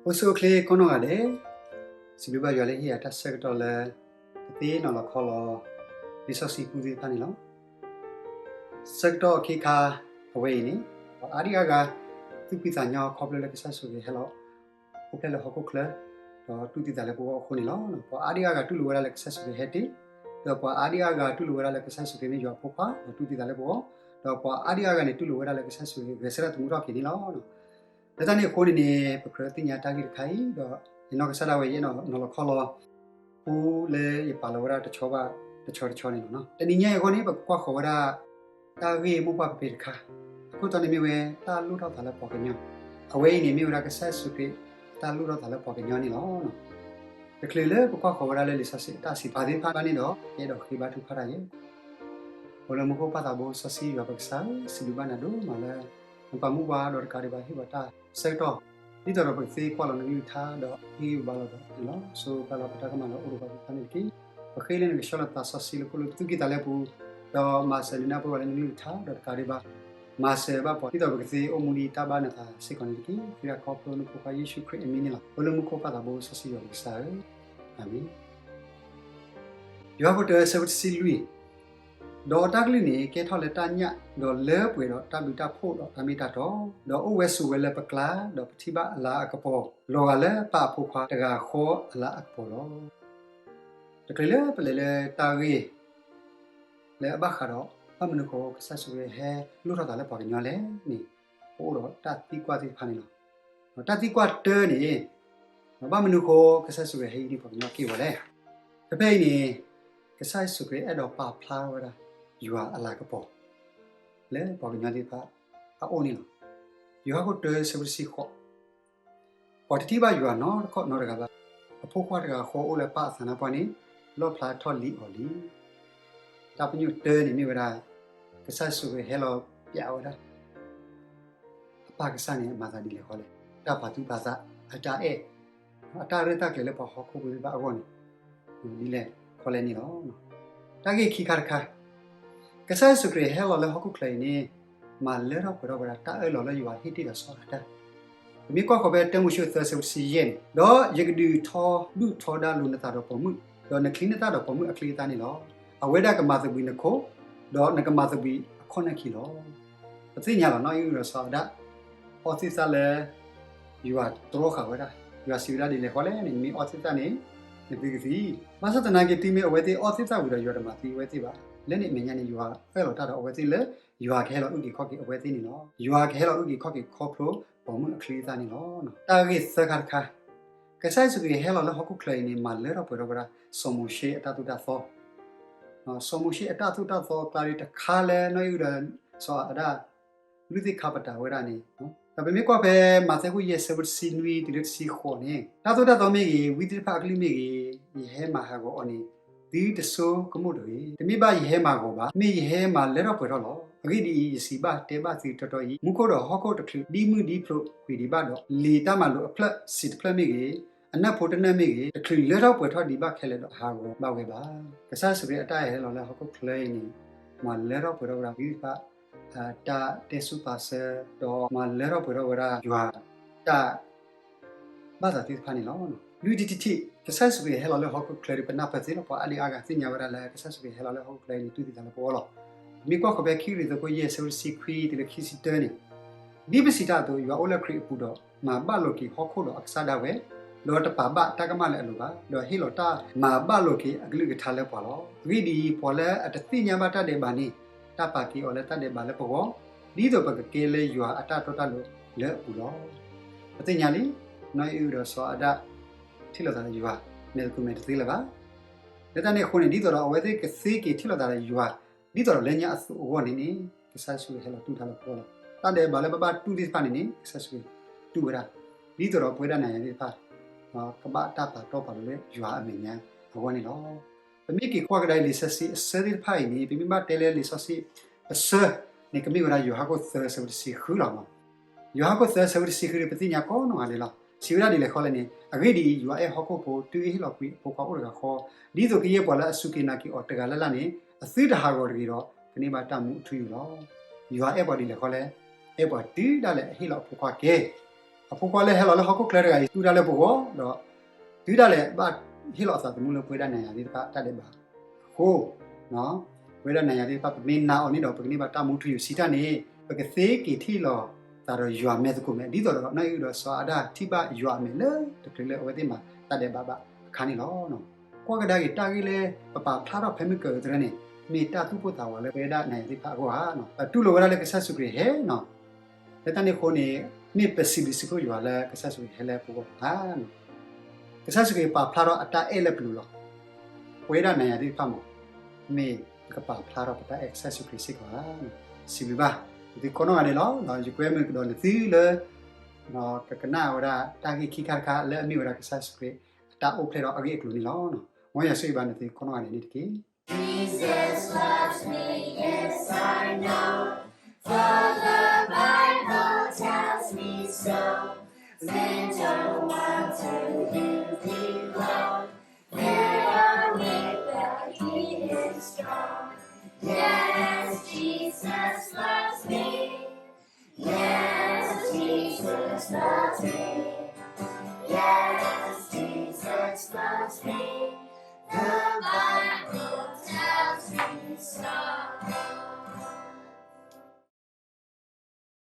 အိၣ်ဆူၣ်အိၣ်ချ့ကိးနီၢ်ဂၤဒဲး, စံးဘျုးဘၣ်ယွၤလၢဟ့ၣ်ယၤတၢ်ဆၢကတီၢ်လၢ ကသ့ၣ်နီၣ်လီၤခီလီၤ လံာ်စီဆှံပူသ့ၣ်တဖၣ်န့ၣ်လီၤ. ဆၢကတီၢ်အခ့အခါ အဝဲအံၤန့ၣ် ပှၤအါဒံအါဂၤ သူၣ်ဖှံသးညီခီဖျိလၢကစၢ်ယ့ၣ်ၡူးခရံာ်ဟဲလီၤ အိၣ်ဖျဲၣ်လၢဟီၣ်ခိၣ်ချၢ ဒီးတူၢ်သံသးလၢပဂီၢ်အဃိန့ၣ်လီၤ. ပှၤအါဒံအါဂၤတူၢ်လိာ်ဝဲဒၣ်လၢကစၢ်ယ့ၣ်ၡူးခရံာ်ဟဲတ့ၢ်, ဒီးပှၤအါဒံအါဂၤတူၢ်လိာ်ဝဲဒၣ်လၢကစၢ်ယ့ၣ်ၡူးခရံာ်မ့ၢ်ယွၤအဖိခွါ ဒီးတူၢ်သံသးလၢပဂီၢ်, ဒီးပှၤအါဒံအါဂၤန့ၣ် တူၢ်လိာ်ဝဲဒၣ်လၢကစၢ်ယ့ၣ်ၡူးခရံာ်ဂဲၤဆၢထၢၣ်သမူထီၣ်က့ၤန့ၣ်လီၤ. လၢတၢ်န့ၣ်အဃိန့ၣ်န့ၣ် ပကြၢးသ့ၣ်ညါတၢ်ဂ့ၢ်တခါအံၤ ဒီးယနီၢ်ကစၢ်ဒၣ်ဝဲ ယအဲၣ်ဒိးနီၣ်လီၤခီလီၤ ပူလၢယပာ်လီၤဝဲဒၣ်တဆီဘၣ်တဆီတဆီန့ၣ်လီၤ. တနံၤညါအံၤအဂီၢ်န့ၣ် ပကကွၢ်ဃီၤဝဲဒၣ် တၢ်ဂ့ၢ်မိၢ်ပှၢ်ဖံးဖံးတခါ, အခိၣ်တီန့ၣ်မ့ၢ်ဝဲ တၢ်လိၣ်ထီၣ်သးလၢပှၤကညီ, အဝဲအံၤန့ၣ်မ့ၢ်ဝဲဒၣ်ကစၢ်ယ့ၣ်ၡူးခရံာ် တၢ်လိၣ်ထီၣ်သးလၢပှၤကညီန့ၣ်လီၤ. တချုးလၢပကွၢ်ဃီၤဝဲဒၣ်လၢလံာ်စီဆှံအတၢ်စံးပာ်သ့ၣ်တဖၣ်ဘၣ်န့ၣ်ဒီး ယအဲၣ်ဒိးဃ့ဘါထုကဖၣ်တၢ်ယဲၢ် အိၣ်လၢမူခိၣ်ပၢ်သးဘိစီဆှံယွၤပကစၢ်ဧၢ, စံးဘျုးဘၣ်နၤဒိၣ်မးလၢ နပာ်မူပှၤဒီးတကးဒံးဘၣ်ဟ့ၣ်ပှၤတၢ်ဆၢကတီၢ် ဒ်သိးဒီးပကသ့ကွၢ်လီၤနကလုၢ်ကထါ ဒီးဟ့ၣ်ဂံၢ်ဟ့ၣ်ဘါလိာ်သးန့ၣ်လီၤ. ဆိပာ်လီၤပတၢ်ကမၣ်လၢအိၣ်ဒီးပှၤသ့ၣ်တဖၣ်န့ၣ်တက့ၢ်. ပဃ့လၢနကဆှၢလီၤသးစီဆှံလၢခီဖျိလၢပသူၣ်ကံၢ်သးလဲပူၤ, ဒီးမၤစၢၤနနၢ်ပၢၢ်ပှၤလၢနကလုၢ်ကထါဒီးတကးဒံးဘၣ် မၤစၢၤဘၣ်ပှၤ ဒ်သိးပကသ့အိၣ်မူဒ်တၢ်ဘၣ်နသးစ့ၢ်ကီးန့ၣ်တက့ၢ်. ဃ့တၢ်ခီဖျိနဖိခွါယ့ၣ်ၡူးခရံာ်အမံၤန့ၣ်လီၤ. အိၣ်လၢမူခိၣ်ပၢ်သးဘိစီဆှံယွၤပကစၢ်ဧၢ, အၤမ့ၣ်. ယိၤဟၣ်ခိၣ်တၢ ဆၢဖိတဆံလွံၢ်, ဒီးတၢ်ကလုၢ်န့ၣ်ကဲထီၣ်လၢတၢ်ညၣ်, ဒီးလၢပှဲၤဒီးတၢ်ဘျုးတၢ်ဖှိၣ်ဒီးတၢ်မ့ၢ်တၢ်တီ, ဒီးအိၣ်ဝဲဆိးဝဲလၢပကျါ, ဒီးပထံၣ်ဘၣ်အလၤအကပီၤ လီၤဂာ်လၢပၢ်အဖိခွါတဂၤဃီအလၤအကပီၤလီၤ. တချုးလၢပလဲၤလၢတၢ်ဂ့ၢ် လၢအဘၣ်ဃးဒီး ဘၣ်မနုၤဃိကစၢ်ယ့ၣ်ၡူးခရံာ်ဟဲလိၣ်ထီၣ်သးလၢပှၤကညီလဲၣ်န့ၣ်, ပအိၣ်ဒီးတၢ်သံကွၢ်သ့ၣ်တဖၣ်န့ၣ်လီၤ. တၢ်သံကွၢ်တၢန့ၣ်, ဘၣ်မနုၤဃိကစၢ်ယ့ၣ်ၡူးခရံာ်ဟဲအံၤန့ၣ် ပှၤကညီက့ၢ်ဝဲလဲၣ်. ဖဲဖဲအံၤန့ၣ် ကစၢ်ယ့ၣ်ၡူးခရံာ်အဲၣ်ဒိးပာ်ဖျါထီၣ်ဝဲဒၣ် ယွၤအလၤကပီၤ လၢပှၤကညီသ့ၣ်တဖၣ်အအိၣ်န့ၣ်လီၤ. ယိၤဟၣ်ခိၣ်တၢ ဆၢဖိတဆံဃိး, ပှၤတထံၣ်ဘၣ်ယွၤနီတခီၣ်နီတဂၤဘၣ်. အဖိခွါတဂၤဃီအိၣ်လၢပၢ်အသးနါပှၢ်န့ၣ် လီၣ်ဖျါထီၣ်လံအီၤလံ. တၢ်ပညိၣ်တၢန့ၣ်မ့ၢ်ဝဲဒၣ် ကစၢ်ယ့ၣ်ၡူးခရံာ်ဟဲလီၤပျးဝဲဒၣ် အပၢ်ကစၢ်န့ၣ် အမၤသးဒ်လဲၣ်ဃီလဲၣ်, တၢ်ပာ်သူၣ်ပာ်သး, အတၢ်အဲၣ်, အတၢ်ရဲၣ်တၢ်ကျဲၤလၢပှၤဟီၣ်ခိၣ်ဖိသ့ၣ်တဖၣ်အဂီၢ်န့ၣ် ဒ်လဲၣ်ခီလဲၣ်န့ၣ်လီၤ. တၢ်ဂ့ၢ်ခံခါတခါ, ကစၢ်ယ့ၣ်ၡူးခရံာ်ဟဲလီၤလၢဟီၣ်ခိၣ်ချၢအံၤန့ၣ် မၤလၢထီၣ်ပှဲၤထီၣ်ဝဲဒၣ်တၢ်အၢၣ်လီၤလၢယွၤဟ့ၣ်တ့ၢ်ဒီးစီၤအၤဒၣ်. ပမ့ၢ်ကွၢ်ဃီၤဖဲတၢမိၤၡ့သၢ ဆၢဖိတဆံယဲၢ်န့ၣ်, ဒီးယကဒုးထီဒုၣ်ထီဒါလိာ်နသးဒီးပိာ်မုၣ်, ဒီးနချံနသၣ်ဒီးပိာ်မုၣ်အချံအသၣ်န့ၣ်လီၤ. အဝဲဒၣ်ကမၤသဘှံးနခိၣ်, ဒီးနကမၤသဘှံးအခီၣ်နၢၣ်ခံလီၤ. ပသ့ၣ်ညါလီၤ နီၢ်အံၣ်အုဒီးစီၤအၤဒၣ် အီသံၣ်သၣ်လၢ ယွၤတြီဃာ်ဝဲဒၣ်, ယွၤစံးဝဲဒၣ်ဒ်လဲၣ်ဃီလဲၣ်န့ၣ် နမ့ၢ်အီသံၣ်သၣ်န့ၣ် နသုကသံ, ဘၣ်ဆၣ်သနာ်က့ တုၤမ့ၢ်အဝဲသ့ၣ်အီသံၣ်သၣ်ဝံၤဒီး ယွၤတမၤသံအဝဲသ့ၣ်ဘၣ်. လၢန့ၣ်အမဲာ်ညါန့ၣ် ယွၤအၢၣ်လီၤတၢ်ဒီးအဝဲသ့ၣ်လၢ ယွၤကဟဲလီၤအုၣ်က့ၤခီၣ်က့ၤအဝဲသ့ၣ်န့ၣ်လီၤ. ယွၤကဟဲလီၤအုၣ်က့ၤခီၣ်က့ၤခီဖျိပိာ်မုၣ်အချံအသၣ်န့ၣ်လီၤ. တၢ်ဂ့ၢ်သၢခါတခါ, ကစၢ်ယ့ၣ်ၡူးခရံာ်ဟဲလီၤလၢဟီၣ်ခိၣ်ချၢအံၤန့ၣ် မၤလၢထီၣ်ပှဲၤထီၣ်ဝဲဒၣ် စီၤမိၤၡ့အတၢ်သိၣ်တၢ်သီ စီၤမိၤၡ့အတၢ်သိၣ်တၢ်သီအကျါဒၣ်တခါလၢ နီၢ်အံၣ်အုဒီး စီၤအၤဒၣ် လုၢ်သ့ၣ်ခါပတာ်ဝဲဒၣ်န့ၣ်, ဒီးပမ့ၢ်ကွၢ်ဖဲမးသဲခိၣ်ယဲၢ် ဆၢဖိတဆံနွံတုၤလၢတဆံဃိးန့ၣ်, တၢ်သိၣ်တၢ်သီမ့ၢ်ဂ့ၤ, ဝံသ့ၣ်တဖၣ်အကလုၢ်မ့ၢ်ဂ့ၤ, ယဟဲမၤဟးဂီၤအီၤန့ၣ် သုတဆိကမိၣ်တဂ့ၤ. တမ့ၢ်ဘၣ်ယဟဲမၤဂီၤဘၣ်, မ့ၢ်ယဟဲမၤလၢထီၣ်ပှဲၤထီၣ်လီၤ. အဂ့ၢ်ဒ်အံၤ, ယစံးဘၣ်တဲဘၣ်သုတီတီအံၤ, မူခိၣ်ဒီးဟီၣ်ခိၣ်တချုးဒ်မုၢ်ဒ်ဖျိးကွံာ်ဒံးဘၣ်ဒီး, လံာ်တၢ်မၤလိာ်အဖျၢၣ်ဆံးတဖျၢၣ်မ့ၢ်ဂ့ၤ, အနၢၣ်ဖိတနၢၣ်မ့ၢ်ဂ့ၤ, တချုးလၢထီၣ်ပှဲၤထီၣ်ဒံးဘၣ်ခဲလၢာ်ဒီး အဟးဂီၤဘၣ်ဝဲဘၣ်. ကစၢ်ယ့ၣ်ၡူးခရံာ်အတၢ်ဟဲလီၤလၢဟီၣ်ခိၣ်ချၢအံၤန့ၣ် မၤလၢထီၣ်ပှဲၤထီၣ်ဝဲဒၣ် ဝံသ့ၣ်တဖၣ် တၢ်တဲဆိပာ်စၢၤ, ဒီးမၤလၢထီၣ်ပှဲၤထီၣ်ဝဲဒၣ်ယွၤတၢ်ဘၣ်သးသ့ၣ်တဖၣ်န့ၣ်လီၤ. လွံၢ်ထံၣ်တထံၣ်, ကစၢ်ယ့ၣ်ၡူးခရံာ်ဟဲလီၤလၢဟီၣ်ခိၣ်ချၢဒီး ပနၢ်ပၢၢ်သ့လီၤ. ပှၤအါဒံအါဂၤသ့ၣ်ညါဝဲဒၣ်လၢ ကစၢ်ယ့ၣ်ၡူးခရံာ်ဟဲလီၤလၢဟီၣ်ခိၣ်ချၢအံၤန့ၣ် တူၢ်သံသးလၢပဂီၢ်လီၤ. ပမ့ၢ်ကွၢ်ဃီၤဖဲခံကရံၣ်သူးခိၣ်ယဲၢ် ဆၢဖိတဆံခွံတုၤလၢခံဆံတၢန့ၣ်, ဒ်ပစံးတၢ်အသိး, ယွၤအိၣ်လၢခရံာ်အပူၤဒီး မၤဘၣ်လိာ်က့ၤဟီၣ်ခိၣ်ဒီးအကစၢ်ဒၣ်ဝဲ, ဒီးတပာ်ဘၣ်တၢ်ကမၣ်လၢအလိၤဘၣ်, ဒီးဟ့ၣ်လီၤတၢ်မၤဘၣ်လိာ်က့ၤအကလုၢ်ကထါလၢပှၤလီၤ. အဂ့ၢ်ဒ်အံၤ, ပှၤလၢအတသ့ၣ်ညါဘၣ်တၢ်ဒဲးဘးန့ၣ်, တၢ်ပာ်က့ၤအီၤလၢတၢ်ဒဲးဘးလၢပဂီၢ်, ဒ်သိးပကကဲလၢယွၤအတၢ်တီတၢ်လိၤလၢအပူၤလီၤ. ပသ့ၣ်ညါလံ, နီၢ်အံၣ်အုဒီးစီၤအၤဒၣ် ထံၣ်လိာ်သးဒီးယွၤ မဲာ်သကိးမဲာ်တသ့လၢၤဘၣ်. လၢတၢ်န့ၣ်အဃိန့ၣ်, ဒ်သိးဒီးအဝဲသ့ၣ်ကသ့က့ၤထံၣ်လိာ်သးဒီးယွၤ ဒ်သိးဒီးလၢညါအသိးအဂီၢ်န့ၣ်န့ၣ်, ကစၢ်ယ့ၣ်ၡူးခရံာ်ဟဲလီၤတူၢ်တၢ်လၢပဂီၢ်လီၤ. တၢ်ဒဲးဘးလၢပဘၣ်တူၢ်သ့ၣ်တဖၣ်န့ၣ်န့ၣ် ကစၢ်ယ့ၣ်ၡူးခရံာ်တူၢ်ဝဲဒၣ်, ဒ်သိးဒီးပဝဲဒၣ်နၤယၤသ့ၣ်တဖၣ် ကဘၣ်တၢ်ပာ်တီပာ်လိၤလၢယွၤအမဲာ်ညါအဂီၢ်န့ၣ်လီၤ. ပမ့ၢ်က့ၤကွၢ်ကဒါအံၤ လံာ်စီဆှံအဆၢသ့ၣ်တဖၣ်အံၤန့ၣ်, ပမ့ၢ်ဘၣ်တဲလၢလံာ်စီဆှံအဆၢန့ၣ် ကမ့ၢ်ဝဲဒၣ်ယိၤဟၣ်ခိၣ်သၢ ဆၢဖိတဆံဃုလီၤ. ယိၤဟၣ်ခိၣ်သၢ ဆၢဖိတဆံဃုန့ၣ် ပသ့ၣ်ညါကိးနီၢ်ဂၤဒဲးလီၤ. စံးဝဲဒၣ်ဒ်လဲၣ်ဃီလဲၣ်န့ၣ်, အဂ့ၢ်ဒ်အံၤ, ယွၤအဲၣ်ဟီၣ်ခိၣ်ဖိ တုၤအဟ့ၣ်လီၤကွံာ်အဖိခွါအိၣ်တဂၤဃီ, ဒ်သိးကယဲၢ်ပှၤလၢအစူၢ်က့ၤနာ်က့ၤအီၤတဂၤလၢ်လၢ်န့ၣ် အသုတဟးဂီၤတဂ့ၤဒီး ကန့ၢ်ဘၣ်တၢ်မူအထူအယိာ်လီၤ. ယွၤအဲၣ်ပှၤဒ်လဲၣ်ဃီလဲၣ်, အဲၣ်ပှၤတုၤဒၣ်လဲာ်အဟ့ၣ်လီၤအဖိခွါက့ၤ အဖိခွါလၢဟဲလီၤလၢဟီၣ်ခိၣ်ချၢတဂၤအံၤ တူၢ်တၢ်လၢပဂီၢ်ဒီး တုၤဒၣ်လဲာ်ဘၣ်ဟ့ၣ်လီၤအသးသမူလၢပဝဲဒၣ်နၤယၤသ့ၣ်တဖၣ်တၢ်ဒဲးဘးအဃိ, ပဝဲဒၣ်နၤယၤသ့ၣ်တဖၣ် ပမ့ၢ်နာ်အီၤန့ၣ်ဒီး ပကန့ၢ်ဘၣ်တၢ်မူထူယိာ်ဆံးတၢ်န့ၣ် ပကသ့က့ၤထံၣ်လီၤသးဒီးယွၤမဲာ်သကိးမဲာ် ဒ်သိးဒီးနီၢ်အံၣ်ဒီးစီၤအၤဒၣ်ထံၣ်ဘၣ်ယွၤအမဲာ်လၢတချုးလၢအဝဲသ့ၣ်မၤတၢ်ဒဲးဘးဘၣ်အခါန့ၣ်လီၤ. ကွၢ်ကဒါက့ၤ တၢ်ဂ့ၢ်လၢပပာ်ဖျါထီၣ်ဖဲမုၢ်ကၢၤအသရၢန့ၣ် မ့ၢ်တၢ်သူၣ်ပိၢ်သးဝးလၢပဝဲဒၣ်နၤယၤသ့ၣ်တဖၣ်အဂီၢ်ဧါ. ပတူၢ်လိာ်ဝဲဒၣ်လၢကစၢ်ယ့ၣ်ၡူးခရံာ်ဟဲနီၤ လၢတၢ်န့ၣ်အဃိန့ၣ် မ့ၢ်ပစံးဘျုးစံးဖှိၣ်ယွၤလၢကစၢ်ယ့ၣ်ၡူးခရံာ်ဟဲလၢပဂီၢ်ဧါ. ကစၢ်ယ့ၣ်ၡူးခရံာ်ပာ်ဖျါထီၣ်အတၢ်အဲၣ်လၢပလိၤလီၤ. ပဝဲဒၣ်နၤယၤသ့ၣ်တဖၣ်မး မ့ၢ်ပကပာ်ဖျါထီၣ်ပတၢ်အဲၣ်ကစၢ်ယ့ၣ်ၡူးခရံာ်စ့ၢ်ကီးဧါ. စံးဘျုးဘၣ် နသုကိးနီၢ်ဂၤဒဲးလီၤ. ယကွဲမုာ်ကဒီးနသုလၢ ကကနၣ်ဝဲဒၣ်တၢ်ဂ့ၢ်ခံခါတခါလၢအမ့ၢ်ဝဲဒၣ်ကစၢ်ယ့ၣ်ၡူးခရံာ်အတၢ်အိၣ်ဖျဲၣ်ဒီးအဂ့ၢ်အကျိၤန့ၣ်လီၤ. မ်ယွၤဆိၣ်ဂ့ၤဘၣ်နသုကိးနီၢ်ဂၤဒဲးန့ၣ်တက့ၢ်. Jesus loves me, yes, I know, for the Bible tells me so. Little ones who live below, they are weak, but He is strong. Yes, Jesus loves me. Yes, Jesus loves me. Yes, Jesus loves me. The Bible tells me so.